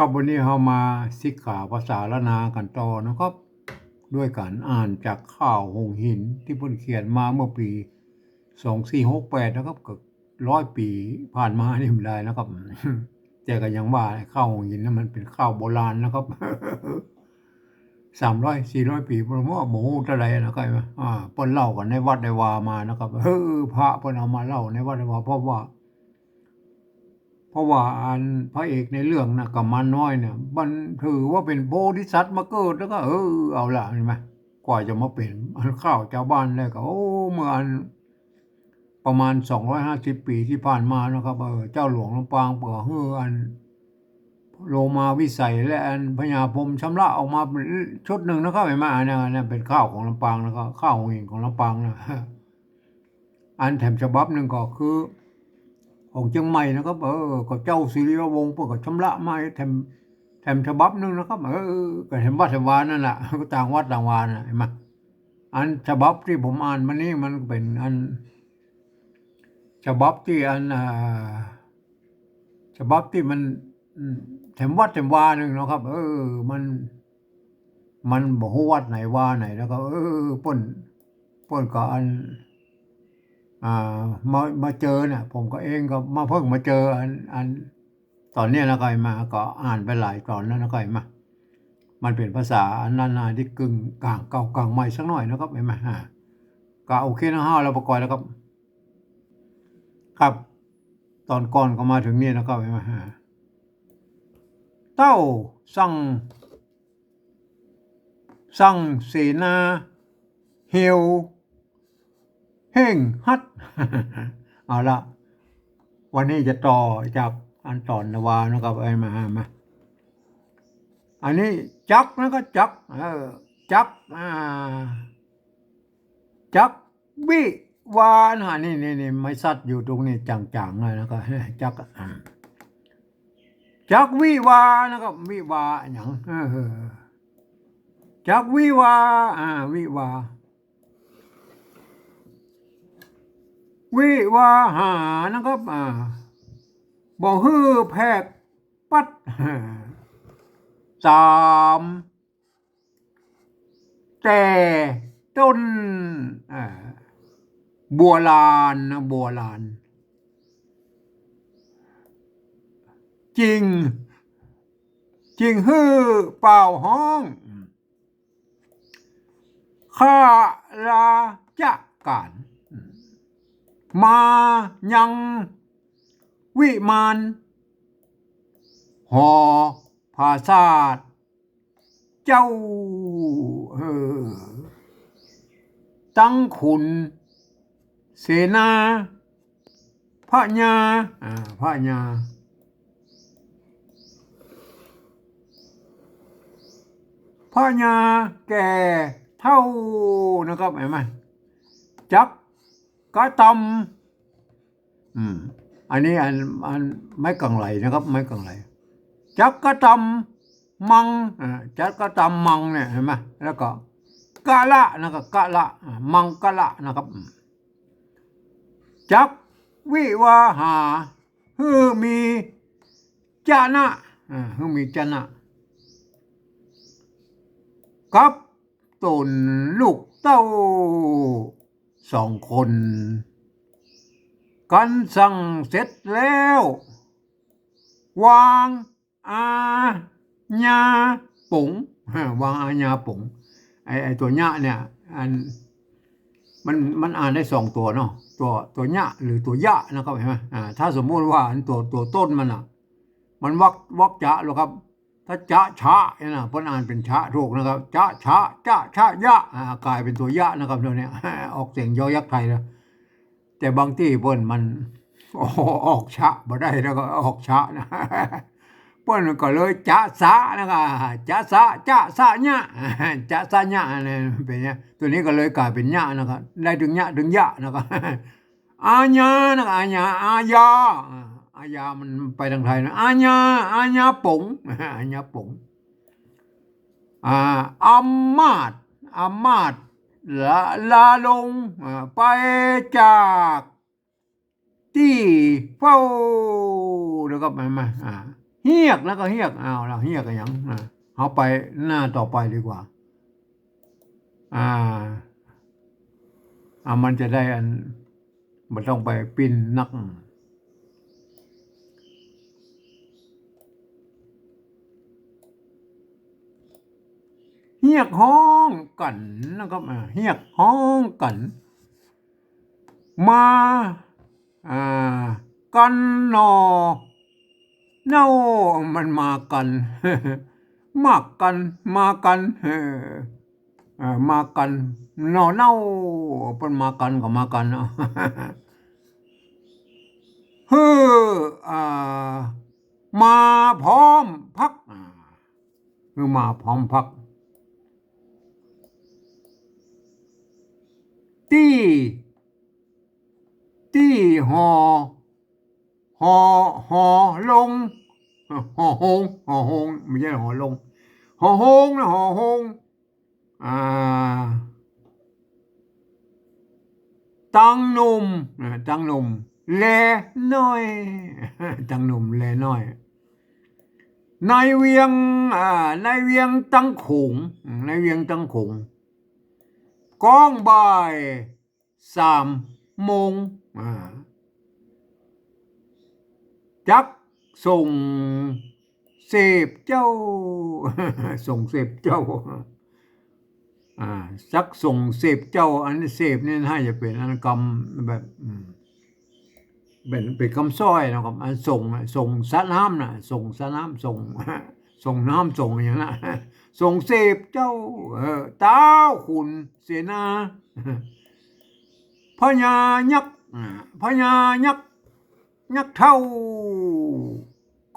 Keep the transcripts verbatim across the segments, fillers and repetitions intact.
ครับ วันนี้เฮามาศึกษาภาษาล้านนากั๋นต่อนะครับ ด้วยก๋านอ่านจากข่าวหงส์หินตี้เปิ้นเขียนมาเมื่อปี๋สองสี่หกแปดนะครับ ก็ร้อยปี๋ผ่านมานี่บ่ได้นะครับ แต่ก็ยังว่าข่าวหงส์หินนั้นมันเป๋นข่าวโบราณนะครับ สามร้อยสี่ร้อยปี๋ บ่ฮู้ว่าบ่ฮู้เต้าใดนะครับ อ่า เปิ้นเล่ากั๋นในวัดในวามานะครับ เออ พระเปิ้นเอามาเล่าในวัดในวา เพราะว่า เพราะว่าอันพระเอกในเรื่องน่ะ กุมารน้อยเนี่ย มันถือว่าเป๋นโพธิสัตว์มาเกิด แล้วก็ เออ เอาละ หันก่อ กว่าจะมาเป๋นอันข้าวจาวบ้านได้ก็ โอ้ เมื่ออันประมาณสองร้อยห้าสิบปี๋ตี้ผ่านมานะครับ เออ เจ้าหลวงลำปางเปิ้นหื้ออันโลมาวิไสยและอันพญาพรหมชำระออกมาเป๋นชุดนึ่งนะครับ หันก่อ อันนั้น อันนั้นเป๋นข้าวของลำปางนะครับ ข้าวหงส์หินของลำปางนะ อันแถมฉบับนึ่งก็คือของเจียงใหม่นะครับ เออ ก็เจ้าสิริวงศ์เปิ้นก็ชำระมาแถม แถมฉบับนึ่งนะครับ เออ ก็แถมวัดแถมวานั่นแหละ ก็ต่างวัดต่างวาน่ะ หันก่อ อันฉบับตี้ผมอ่านมานี่มันเป๋นอัน ฉบับตี้อัน อ่า ฉบับตี้มัน อืม แถมวัดแถมวานึ่งนะครับ เออ มัน มันบ่ฮู้วัดไหนวาไหน แล้วก็ เออ เปิ้น เปิ้นก็อัน อ่า มา มาเจอเนี่ย ผมก็เองก็มาเพิ่งมาเจออัน อัน ต๋อนเนี้ย แล้วก็หันก่อ ก็อ่านไปหลายต๋อนแล้ว แล้วก็หันก่อ มันเป๋นภาษาอันนั้นนะ ตี้กึ่งก๋างเก่าก๋างใหม่สักหน่อยนะครับ หันก่อ อ่า ก็โอเคนะ ห้าแล้วปะกอยแล้วครับ ครับ ต๋อนก่อนก็มาเถิงนี่นะครับ หันก่อ อ่า เต้าสั่ง สั่งเสนาเหี่ยวเฮ่งฮัด เอาละ วันนี้จะต่อจากอันต๋อนวานะครับ เอามา มา อันนี้จักนะครับ จัก เออ จัก อ่า จักวิวานะ นี่ นี่ นี่ ไม้สัตว์อยู่ตรงนี้จ๋างๆ เลยนะครับ จัก อ่า จักวิวานะครับ วิวาหยัง เออ จักวิวา อ่า วิวา วิวาหานะครับ อ่า บ่หื้อแผกปัด สาม แต่ต้น อ่า บัวลานนะ บัวลาน จึง จึงหื้อป่าวฮ้อง ข้าราชก๋าน มายังวิมาน หอผาสาท เจ้า เออ ตังขุนเสนา พญา อ่า พญา พญาแก่เฒ่านะครับ หันก่อ จักกระตำ อืม อันนี้อัน อันไม้กังไหลนะครับ ไม้กังไหล จักกระตำมัง อ่า จักกระตำมังเนี่ย หันก่อ แล้วก็กะละนะครับ กะละ อ่า มังกะละนะครับ อืม จักวิวาหา หื้อมีจะนะ อ่า หื้อมีจะนะ กับต๋นลูกเต้าสองคน กันสั่งเสร็จแล้ว วาง อาญาป๋ง วางอาญาป๋ง ไอ้ ไอ้ตั๋วยะเนี่ย อัน มัน มันอ่านได้สองตั๋วเนาะ ตั๋ว ตั๋วยะหรือตั๋วยะนะครับ หันก่อ อ่า ถ้าสมมุติว่าอันตั๋ว ตั๋วต้นมันน่ะ มันวรรค วรรคจะแล้วครับ ถ้าจะชะเนี่ยนะ เปิ้นอ่านเป๋นชะถูกนะครับ จะชะ จะชะยะ อ่า ก๋ายเป๋นตั๋วยะนะครับ เดี๋ยวนี้ ออกเสียงยอยักษ์ไทยนะ แต่บางตี้เปิ้นมัน ออกชะบ่ได้แล้วก็ออกชะนะ เปิ้นก็เลยจะสะนะครับ จะสะ จะสะยะ จะสะยะเนี่ยเป๋นไง ตั๋วนี้ก็เลยก๋ายเป๋นยะนะครับ ได้เถิงยะเถิงยะนะครับ อาญานะครับ อาญา อาญา อ่า อาญามันไปตางไทยนะ อาญา อาญาป๋ง อาญาป๋ง อ่า อำมาตย์ อำมาตย์ ละ ละลง อ่า ไปจากตี้เฝ้า แล้วก็มา มา อ่า เฮียก แล้วก็เฮียก อ้าว แล้วเฮียกอะหยัง อ่า เฮาไปหน้าต่อไปดีกว่า อ่า อ่า มันจะได้อัน บ่ต้องไปปิ้นนัก เฮียกฮ้องกั๋นนะครับ อ่า เฮียกฮ้องกั๋น มา อ่า กั๋นหน่อเน่า มันมากั๋น มากั๋น มากั๋น เออ เออ มากั๋น หน่อเน่า เปิ้นมากั๋นก็มากั๋นเนาะ เฮ้อ อ่า มาพร้อมผัก อ่า คือมาพร้อมผัก ตี้ ตี้หอ หอ หอลง หอโฮง หอโฮง ไม่ใช่หอลง หอโฮงนะ หอโฮง อ่า ตังหนุ่ม อ่า ตังหนุ่ม แลน้อย ตังหนุ่ม แลน้อย ในเวียง อ่า ในเวียงตังโขง ในเวียงตังโขง ก้องบ่าย สามโมง อ่า จักส่งเสพเจ้า ส่งเสพเจ้า อ่า จักส่งเสพเจ้า อันนี้เสพนี่น่าจะเป๋นอันกำแบบ อืม เป๋น เป๋นกำสร้อยนะครับ อันส่งน่ะ ส่งสาน้ำน่ะ ส่งสาน้ำ ส่ง ส่งน้ำ ส่งอะหยังน่ะ ส่งเสพเจ้า เออ ต้าวขุนเสนา พญายักษ์ อ่า พญายักษ์ ยักษ์เฒ่า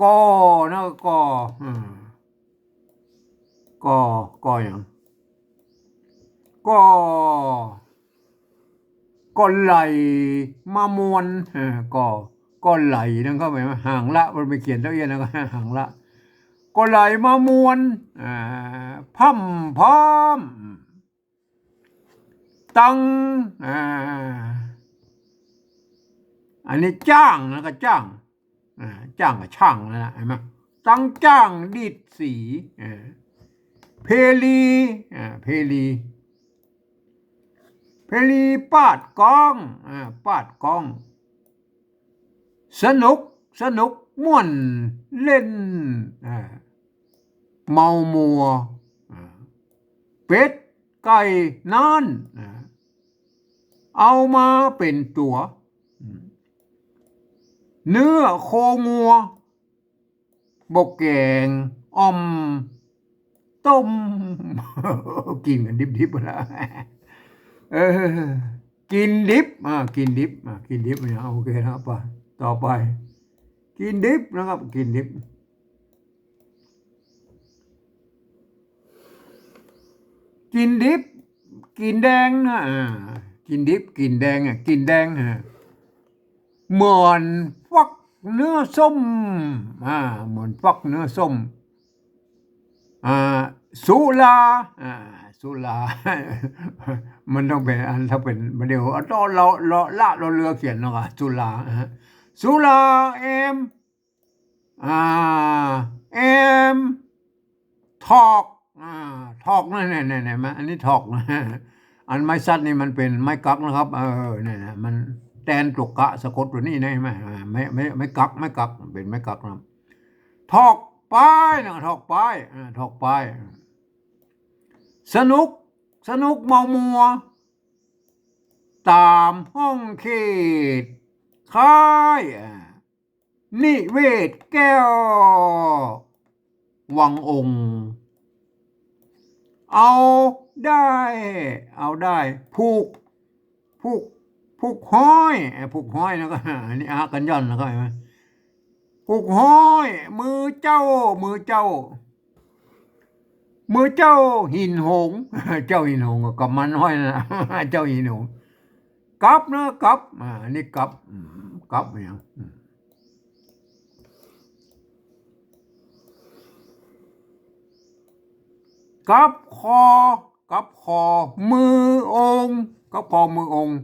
ก่อนะ ก่อ อ่า ก่อ ก่อหยัง ก่อ ก่อไหลมามวน เออ ก่อ ก่อไหลนั่นก็หมายว่าหางละ มันไปเขียนเต้าเอี้ยนแล้วก็หางละ ก่อไหลมามวน อ่า พร่ำพร้อม ตัง อ่า อันนี้จ้างนะ ก็จ้าง อ่า จ้างกับช่างนั่นแหละ เห็นไหม ตังจ้างดีดสี อ่า เพลี อ่า เพลี เพลีปาดก้อง อ่า ปาดก้อง สนุก สนุก ม่วนเล่น อ่า เมามัว อ่า เป็ดไก่นั้น อ่า เอามาเป๋นตั๋ว อืม เนื้อโคงัว บ่แก๋ง อ่อม ต้ม กิ๋นกั๋นดิบๆ ละ เออ กิ๋นดิบ อ่า กิ๋นดิบ อ่า กิ๋นดิบเนี่ย โอเคนะครับ ไป ต่อไป กิ๋นดิบนะครับ กิ๋นดิบ กิ๋นดิบ กิ๋นแดงนะ อ่า กิ๋นดิบ กิ๋นแดง อ่ะ กิ๋นแดง อ่ะ เหมือนฟักเนื้อส้ม อ่า เหมือนฟักเนื้อส้ม อ่า สุรา อ่า สุรา มันต้องเป๋นอัน ถ้าเป๋น บ่าเดี่ยว เอา ต่อ เลาะ เลาะ ละ เลาะเรือเขียนเนาะ สุรา อ่า สุรา แอม อ่า แอม ถอก อ่า ถอก นั่น นั่น นั่น เห็นไหม อันนี้ถอกนะ อันไม้สัตว์นี่มันเป๋นไม้กั๊กนะครับ เออ เนี่ยนะ มันแตนตวกะสะกดตั๋วนี้นะ เห็นไหม อ่า ไม้ ไม้ ไม้กั๊ก ไม้กั๊ก เป๋นไม้กั๊กนะครับ ถอกไปนะ ถอกไป อ่า ถอกไป สนุก สนุกเมามัว ต๋ามห้องเขต ค่าย อ่า นิเวศแก้ววังองค์ เอาด้าย เอาด้าย ผูก ผูก ผูกฮ้อย เอ่อ ผูกฮ้อยแล้วก็ อันนี้อากั๋นย่อนแล้วก็ เห็นไหม ผูกฮ้อย มือเจ้า มือเจ้า มือเจ้าหินหงส์ เจ้าหินหงส์ก็กำมันฮ้อยนั่นน่ะ เจ้าหินหงส์ กับนะ กับ อ่า อันนี้กับ อืม กับอะหยัง อืม กับคอ กับคอมือองค์ กับคอมือองค์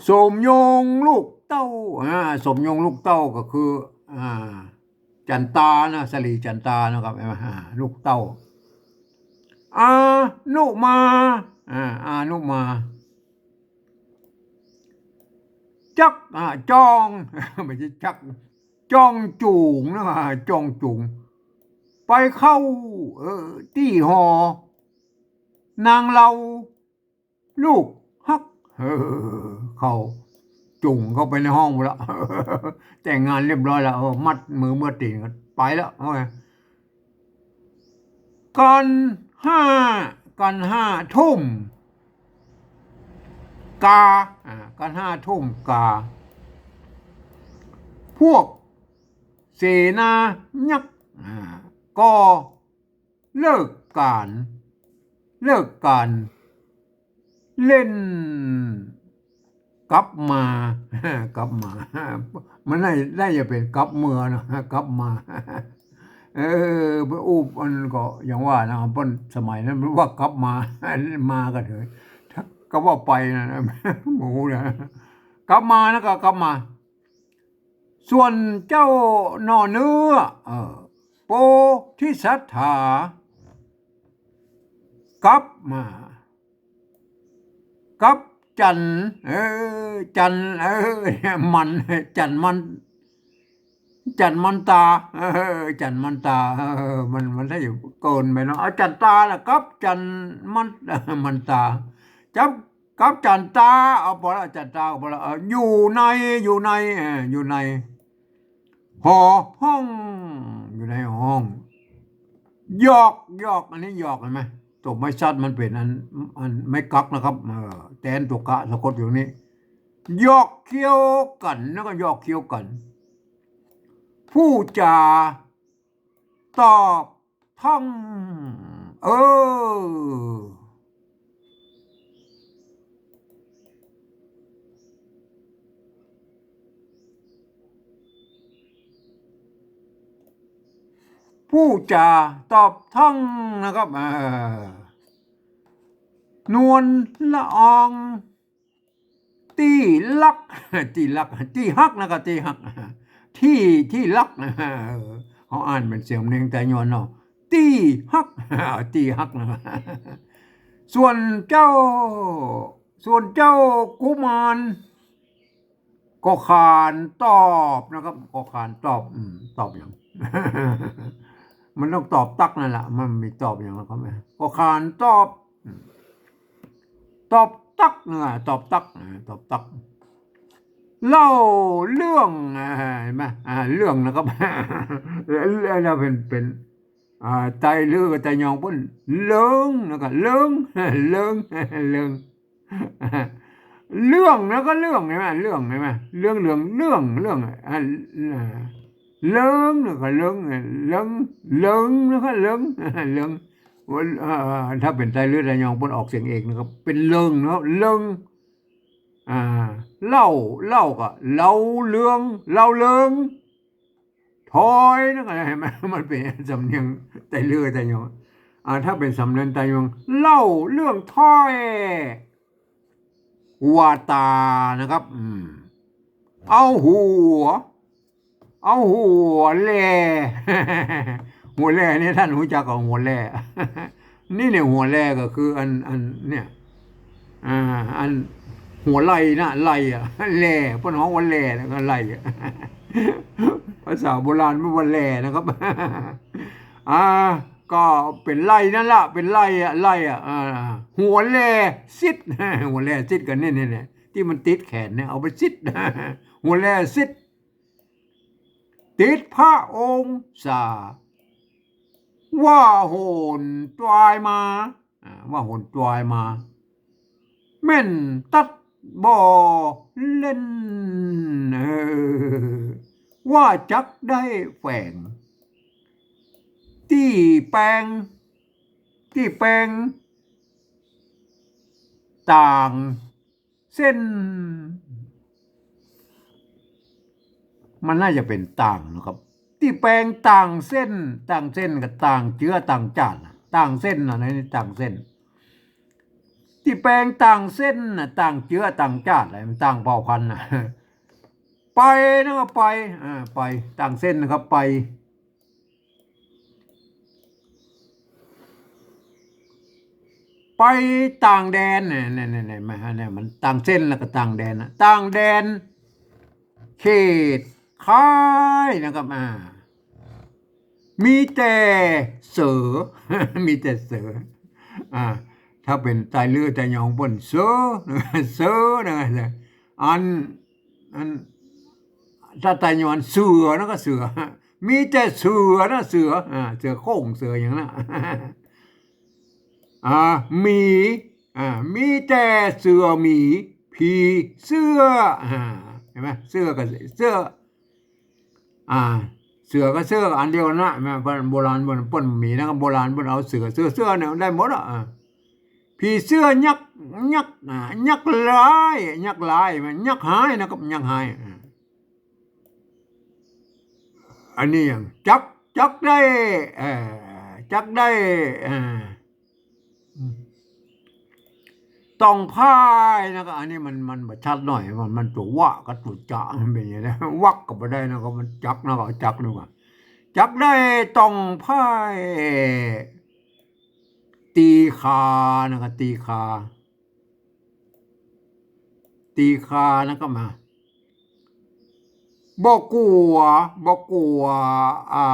สมยงลูกเต้า อ่า สมยงลูกเต้าก็คือ อ่า จั๋นตานะ สะหลีจั๋นตานะครับ เห็นไหม อ่า ลูกเต้า อานุมา อ่า อานุมา จัก อ่า จอง ไม่ใช่จัก จองจู๋งนะ จองจู๋ง ไปเข้า เออ ตี้หอ นางเลา ลูกฮัก เออ เข้า จู๋งเข้าไปในห้องหมดละ แต่งงานเรียบร้อยแล้ว เออ มัดมือมัดตี๋นกั๋นไปแล้ว เอาไง กั๋นห้า กั๋นห้าทุ่ม กา อ่า กั๋นห้าทุ่มกา พวกเสนายักษ์ อ่า ก็เลิกก๋าน เลิกก๋าน เล่น กลับมา กลับมา มันได้ ได้จะเป๋นกลับเมือเนาะ กลับมา เออ ไปอู้อันก็อย่างว่านะ เปิ้นสมัยนั้นมันว่ากลับมา มาก็เถิด ก็ว่าไปนะ หมูนะ กลับมานะ ก็กลับมา ส่วนเจ้าหน่อเนื้อ เออ โปธิสัตถา กลับมา กับจั๋น เออ จั๋น เออ มัน จั๋นมัน จั๋นมันตา เออ จั๋นมันตา เออ มัน มันได้อยู่เกินไปเนาะ เอาจั๋นตาละ กับจั๋นมัน มันตา จับ กับจั๋นตา เอาพอละ จั๋นตาก็พอละ เออ อยู่ใน อยู่ใน เออ อยู่ใน หอห้อง อยู่ในห้อง หยอก หยอก อันนี้หยอก เห็นไหม ตั๋วไม้ชัดมันเป๋นอัน อันไม้กั๊กนะครับ เออ แตนตั๋วกะสะกดอยู่นี่ หยอกเคี้ยวกั๋น แล้วก็หยอกเคี้ยวกั๋น ผู้จ๋า ตอบท่อง เออ ผู้จ๋าตอบท่องนะครับ เออ นวลละออง ตี้ฮัก ตี้ฮัก ตี้ฮักนะครับ ตี้ฮัก ตี้ ตี้ฮัก เออ เขาอ่านเป๋นเสียงเนียงไตยวนเนาะ ตี้ฮัก ตี้ฮักนะครับ ส่วนเจ้า ส่วนเจ้ากุมาร ก็ขานตอบนะครับ ก็ขานตอบ อืม ตอบหยัง มันต้องตอบตั๊กนั่นแหละ มันมีตอบหยังแล้วครับ ก็ขานตอบ อืม ตอบตั๊กนะ ตอบตั๊กนะ ตอบตั๊ก เล่าเรื่อง อ่า เห็นไหม อ่า เรื่องนะครับ แล้วเป๋น เป๋น อ่า ไตลือกับไตยองเปิ้น เลิงนะครับ เลิง เลิง เลิง เรื่องนะก็เรื่อง เห็นไหม เรื่อง เห็นไหม เรื่อง เรื่อง เรื่อง เรื่อง อ่า เลิงนะก็เลิง เลิง เลิงนะก็เลิง เลิง ว่า เอ่อ ถ้าเป๋นไตลือไตยองเปิ้นออกเสียงเอกนะครับ เป๋นเลิงนะครับ เลิง อ่า เล่า เล่าก็เล่าเรื่อง เล่าเลิง ถอยนะก็เห็นไหม มันเป๋นสำเนียงไตลือไตยอง อ่า ถ้าเป๋นสำเนียงไตยอง เล่าเรื่องถอย ว่าตานะครับ อืม เอาหัว เอาหัวแล่ หัวแล่นี่ต้านฮู้จักก่อ หัวแล่ นี่เนี่ยหัวแล่ก็คืออัน อันเนี่ย อ่า อันหัวไหล่นะ ไหล่อะ แล่ เปิ้นฮ้องว่าแล่นะ ก็ไหล่อะ ภาษาโบราณมันว่าแล่นะครับ อ่า ก็เป๋นไหล่นั่นละ เป๋นไหล่อะ ไหล่อะ อ่า หัวแล่ซิด หัวแล่ซิดก็เนี่ย เนี่ย เนี่ย ตี้มันติดแขนเนี่ย เอาไปซิด หัวแล่ซิด ติดพระองศา ว่าโหนตวายมา อ่า ว่าโหนตวายมา แม่นตั๊ดบ่เล่น เออ ว่าจักได้แฝง ตี้แปง ตี้แปงต่าง เส้น มันน่าจะเป๋นต่างนะครับ ตี้แปงต่างเส้น ต่างเส้นกับต่างเจื๊อต่างจ้านน่ะ ต่างเส้นน่ะ ในนี้ต่างเส้น ตี้แปงต่างเส้นน่ะ ต่างเจื๊อต่างจ้านอะไร มันต่างเผ่าพันธุ์น่ะ ไปนะก็ไป อ่า ไป ต่างเส้นนะครับ ไป ไปต่างแดน เนี่ย เนี่ย เนี่ย เนี่ย มา เนี่ย มันต่างเส้นแล้วก็ต่างแดนนะ ต่างแดน เขตคายนะครับ อ่า มีแต่เสือ มีแต่เสือ อ่า ถ้าเป๋นต๋ายลือต๋ายยองเปิ้นเสือ เสือนะ อัน อัน ถ้าต๋ายยองเสือนะก็เสือ มีแต่เสือนะ เสือ อ่า เสือโคร่ง เสือหยังนะ อ่า หมี อ่า มีแต่เสือหมี ผีเสื้อ อ่า หันก่อ เสือกับเสื้อ อ่า เสือกับเสื้ออันเดียวกั๋นนะ หันก่อ โบราณเปิ้น เปิ้นบ่มีนะ โบราณเปิ้นเอาเสือ เสือ เสือเนี่ยได้หมดอะ อ่า ผีเสื้อยักษ์ ยักษ์ อ่า ยักษ์ร้าย ยักษ์ร้าย มันยักษ์ฮ้ายนะครับ ยักษ์ฮ้าย อ่า อันนี้หยัง จัก จักได้ เอ่อ จักได้ เอ่อ ต้องพ่ายนะก็ อันนี้มัน มันบ่ชัดหน่อย มัน มันตั๋ววะกับตั๋วจะ มันเป๋นอย่างนี้นะ วักก็บ่ได้นะก็ มันจักนะก็ จักนี่หว่า จักได้ต้องพ่าย ตีคานะก็ ตีคา ตีคานะก็ มา บ่กั๋ว บ่กั๋ว อ่า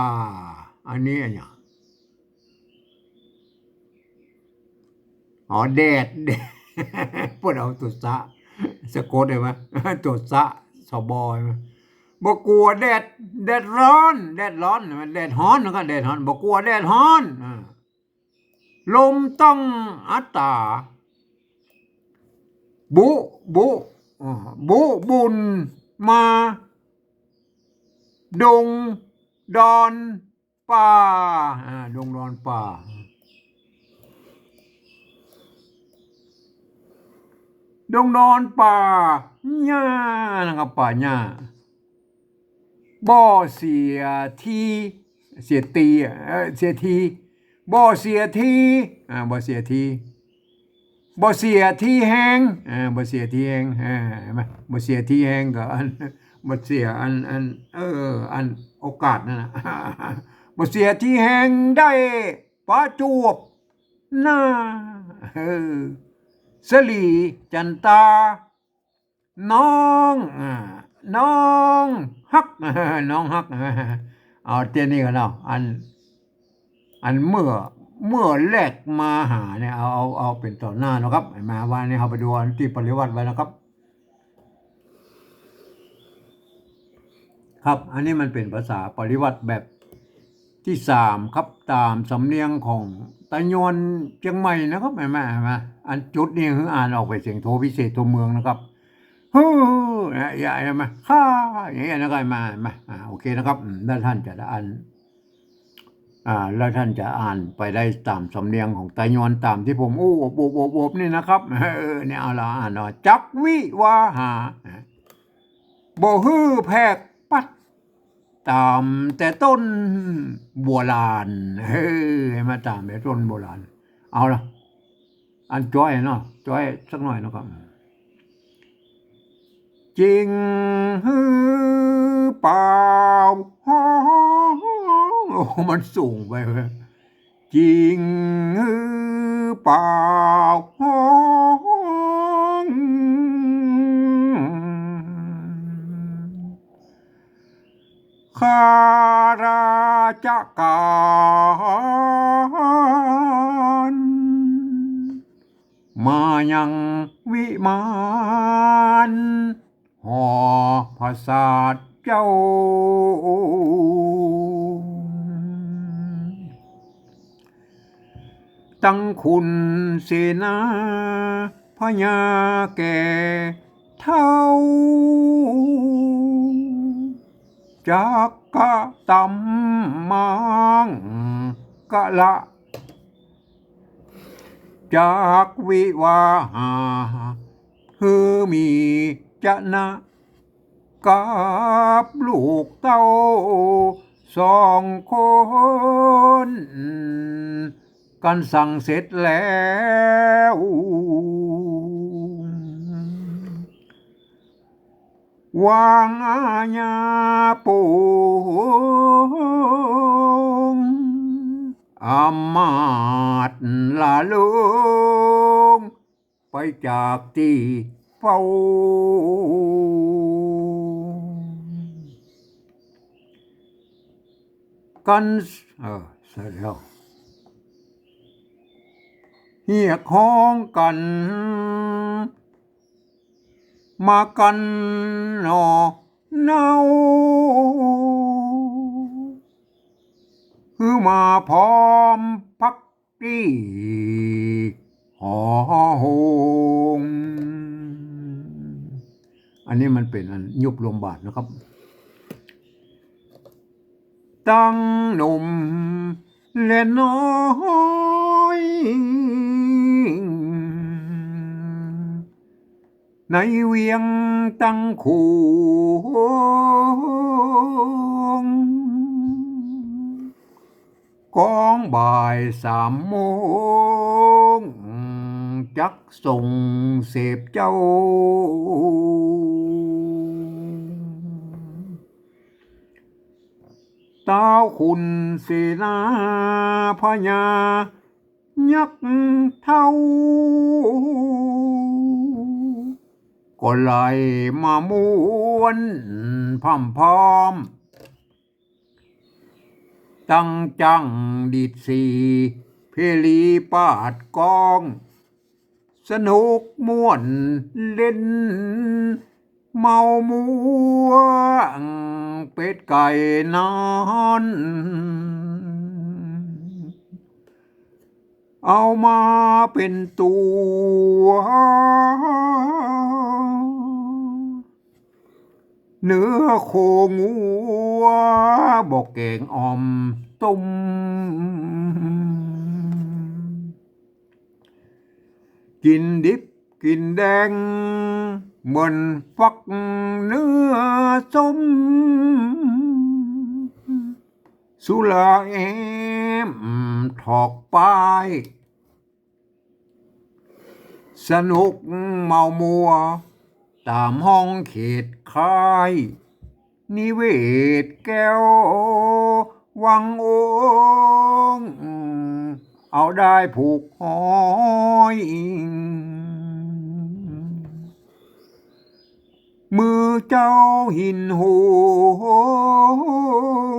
อันนี้อะหยัง อ๋อ แดด แดด เปิ้นเอาตั๋วสะ สะกดได้ไหม ตั๋วสะ สะบอ ได้ไหม บ่กั๋วแดด แดดฮ้อน แดดฮ้อน แดดฮ้อนนะก็ แดดฮ้อน บ่กั๋วแดดฮ้อน อ่า ลมต้องอัตตา บุ บุ อ่า บุบุญมา ดงดอนป่า อ่า ดงดอนป่า ดงดอนป่าหญ้านะครับ ป่าหญ้า บ่เสียที เสียตี เอ่อ เสียที บ่เสียที อ่า บ่เสียที บ่เสียทีแฮง อ่า บ่เสียทีแฮง อ่า หันก่อ บ่เสียทีแฮงก็อัน บ่เสียอัน อัน เออ อันโอกาสนั่นน่ะ บ่เสียทีแฮงได้ประจวบหน้า เออ สะหลีจันตา น้อง อ่า น้องฮัก น้องฮัก เอาเตี้ยนี้ก่อนเนาะ อัน อันเมื่อ เมื่อแลกมาหาเนี่ย เอา เอา เอาเป๋นต่อหน้าเนาะครับ มาว่านี่เฮาไปดูอันตี้ปริวรรตไว้นะครับ ครับ อันนี้มันเป๋นภาษาปริวรรตแบบตี้สามครับ ต๋ามสำเนียงของต๋ายวนเจียงใหม่นะครับ หันก่อ หันก่อ อันจุดนี้คืออ่านออกเป๋นเสียงโทพิเศษตัวเมืองนะครับ ฮือ เนี่ย อย่า อย่ามา ข้า อย่างเงี้ยนะครับ มา มา อ่า โอเคนะครับ อืม แล้วต้านจะอ่าน อ่า แล้วต้านจะอ่านไปได้ต๋ามสำเนียงของต๋ายวน ต๋ามตี้ผมอู้อบอบอบอบอบนี่นะครับ เออ เนี่ย เอาละ อ่านเนาะ จักวิวาหา บ่หื้อแผกปัด ต๋ามแต่ต้นบัวลาน เฮ้ย มาต๋ามแต่ต้นบัวลาน เอาละ อันจ้อยเนาะ จ้อยสักหน่อยเนาะครับ จริงหื้อเปล่า ฮ้อง โอ้ มันสูงไปเว้ย จริงหื้อเปล่า ฮ้อง ข้าราชการ มายังวิมาน หอปราสาทเจ้า ตังขุนเสนาพญาแก่เฒ่า จักกะตำมังกะละ จักวิวาหา หื้อมีจะนะ กับลูกเต้าสองคน กันสั่งเสร็จแล้ว วางอาญาปง อามาตย์ละลงไปจากตี้เฝ้ากั๋น เออ เสร็จแล้ว เฮียกฮ้องกั๋น มากั๋นหน่อเนา หื้อมาพร้อมพักตี้หอโฮง อันนี้มันเป๋นอันยุบรวมบาทนะครับ ตังหนุ่มและน้อย ในเวียงตังขวง ก้องบ่ายสามโมง จักส่งเสพเจ้า ต้าวขุนเสนาพญายักษ์เฒ่า ก็ไหลมาม่วนพร่ำพร้อม ตังจั้งดีดสีเพลีปาดก้อง สนุกม่วนเล่นเมามัว เป็ดไก่นั้น เอามาเป๋นตั๋ว เนื้อโคงัว บ่แก๋งอ่อมต้ม กิ๋นดิบกิ๋นแดง เหมือนฟักเนื้อส้ม สุราแอมถอกป้าย สนุกเมามัว ต๋ามห้องเขตค่าย นิเวศแก้ววังโอ่ง เอาด้ายผูกห้อย มือเจ้าหินหู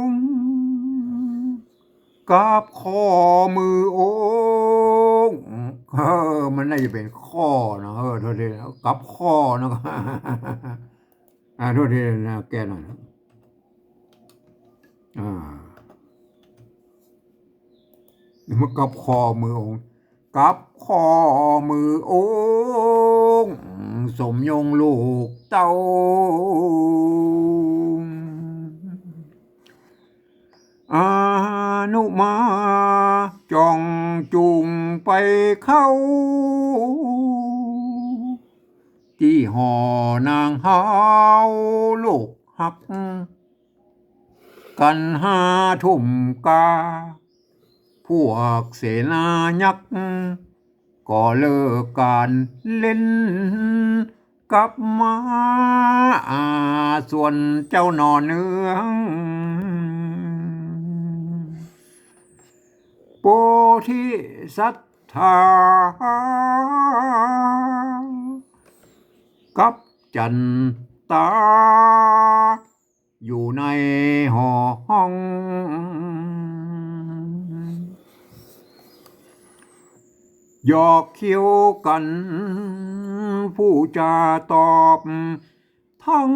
ง กับข้อมือโอ่ง เออ มันน่าจะเป๋นข้อนะ เออ โทษทีนะ กับข้อนะ อ่า โทษทีนะ แก้หน่อยนะ อ่า มันกับข้อมือโอ่ง กับข้อมือโอ่ง สมยงลูกเต้า อานุมาจ่องจุงไปเข้า ตี้หอนางฮ้าวลูกฮัก กั๋นห้าทุ่มกา พวกเสนายักษ์ ก็เลิกก๋านเล่น กลับมาส่วนเจ้าหน่อเนือง โพธิสัตถา กับจั๋นตา อยู่ในหอห้อง หยอกเคี้ยวกั๋น ผู้จาตอบทั้ง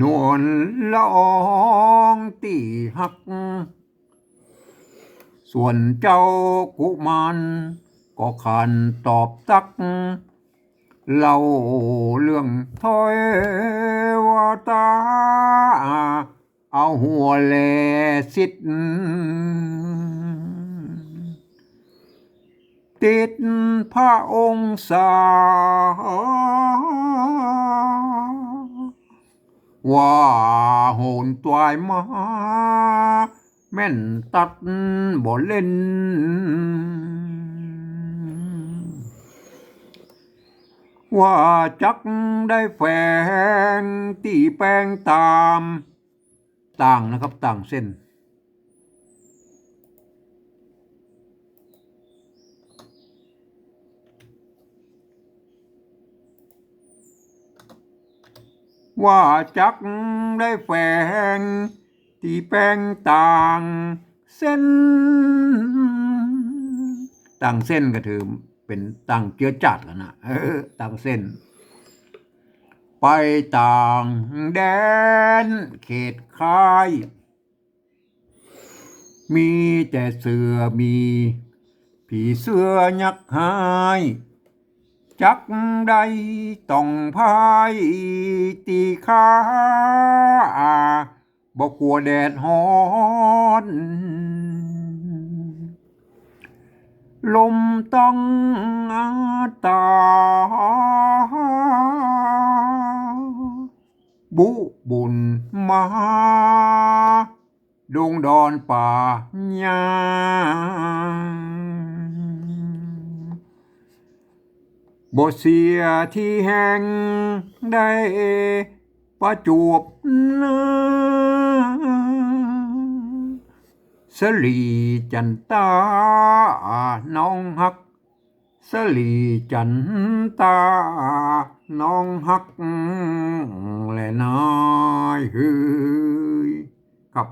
นวลละอองตี้ฮัก ส่วนเจ้ากุมารก็ขานตอบตัก เล่าเรื่องเทวดา เอาหัวแลสิทธิ์ ติดพระองศา ว่าโหนตวายมา แม่นตัดบ่เล่น ว่าจักได้แฝงตี้แปงต๋าม ต่างนะครับ ต่างเส้น ว่าจักได้แฝง ตี้แป๋งต่างเส้น ต่างเส้นก็ถือเป๋นต่างเจื๊อจ้าดกั๋นนะ เออ ต่างเส้น ไปต่างแดนเขตคาย มีแต่เสือ มีผีเสื้อยักษ์ฮ้าย จักได้ต้องพายตี้ข้า บ่กั๋วแดดฮ้อน ลมต้องอาตา บุบุญมา ดงดอนป่าหญ้า บ่เสียตี้แห่งได้ประจวบหน้า สะหลีจั๋นตาน้องฮัก สะหลีจั๋นตาน้องฮักแลนายเฮย ครับ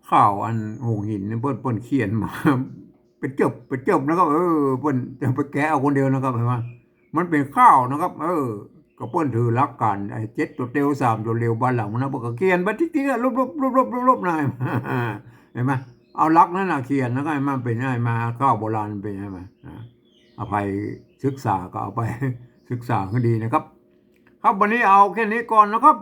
ข่าวอันโฮงหินนี่เปิ้น เปิ้นเขียนมา เป๋นเจิบ เป๋นเจิบนะครับ เออ เปิ้นจะไปแกะเอาคนเดียวนะครับ หันก่อ มันเป๋นข่าวนะครับ เออ ก็เปิ้นถือหลักก๋านไอ้เจ็ดตั๋วเตียวสามตั๋วเดียวบานหลังมันนะ เปิ้นก็เขียนไปติ๊กๆ อะ ลบๆ ลบๆ ลบๆ นะ หันก่อ เอาหลักนั้นน่ะเขียน แล้วก็หันก่อ เป๋นไงมา ข่าวโบราณเป๋นไงมา อ่า เอาไปศึกษาก็เอาไปศึกษาหื้อดีนะครับ ครับ วันนี้เอาแค่นี้ก่อนนะครับ